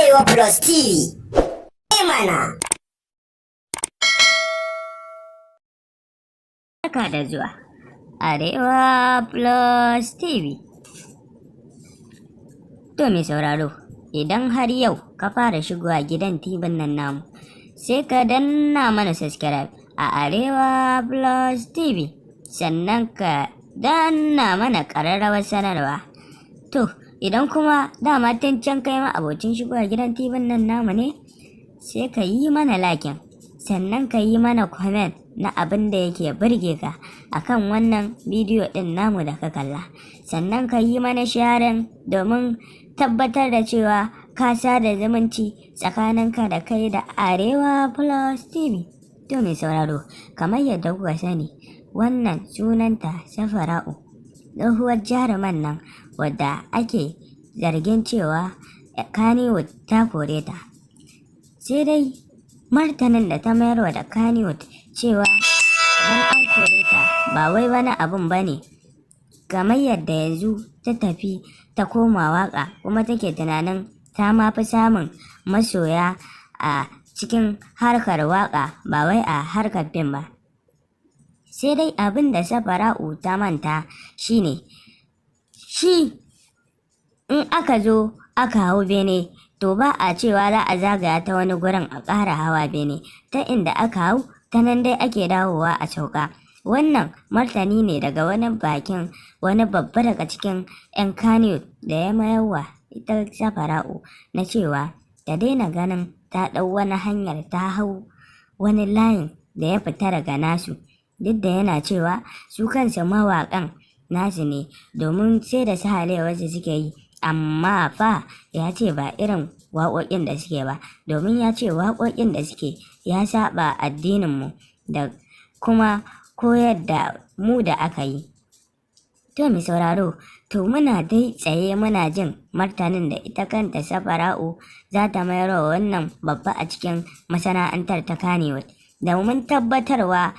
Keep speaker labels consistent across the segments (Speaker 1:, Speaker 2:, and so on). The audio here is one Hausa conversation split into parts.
Speaker 1: Arewa Plus TV. Mana.
Speaker 2: Barka da zuwa Arewa Plus TV. To mai sauraro, idan har yau ka fara shigowa gidan TV nan namu, sai ka danna mana subscribe a Arewa Plus TV, sannan ka danna mana ƙararrawar sanarwa. To, idan kuma dama tun can kai ma abocin shigowa gidan TV nan namu ne, sai ka yi mana like, sannan ka yi mana comment na abin da yake burge ka akan wannan bidiyo ɗin namu da ka kalla. Sannan ka yi mana sharing domin tabbatar da cewa ka sada zumunci tsakaninka da kai da Arewa Plus TV. To mai sauraro, kamar yadda kuka sani, wannan sunanta Safara'u, tsohuwar jaruman nan wadda ake zargin cewa Kannywood ta kore ta. Sai dai martanin da ta mayarwa da Kannywood cewa dan an kore ta ba wai wani abun ba ne, kamar yadda yanzu ta tafi ta koma waka kuma take tunanin ta ma fi samun masoya a cikin harkar waka ba wai a harkar fim ba. Sai dai abin da Safara'u ta manta shine shi in aka zo aka hau bene, to ba a cewa za a zagaya ta wani gurin a ƙara hawa bene, ta inda aka hau ta nan dai ake dawowa a sauka. Wannan martani ne daga wani bakin wani babba daga cikin 'yan Kannywood da ya mayarwa ita Safara'u na cewa ta daina ganin ta ɗau wani hanyar, ta hau wani layin da ya fita daga nasu, duk da yana cewa su kansu mawaƙan nasu ne domin sai da sahalewarsu suke yi, amma fa ya ce ba irin waƙoƙin da suke ba, domin ya ce waƙoƙin da suke ya saba addininmu da kuma koyar da mu da aka yi. To mai sauraro, to muna dai tsaye muna jin martanin da ita kanta Safara'u za ta mayar wa wannan babba a cikin masana'antar ta Kannywood. Domin tabbatarwa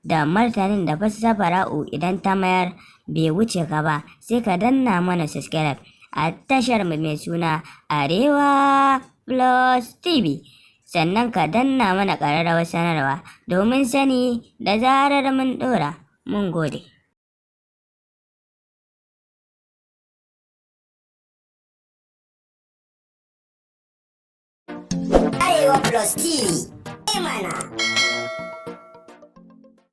Speaker 2: da martanin da fa Safara'u idan ta mayar bai wuce ka ba, sai ka danna mana subscribe a tashar mu mai suna Arewa Plus TV. Sannan ka danna mana ƙararrawar sanarwa domin sani da zarar mun ɗora. Mun gode.
Speaker 1: Arewa Plus TV. Mana.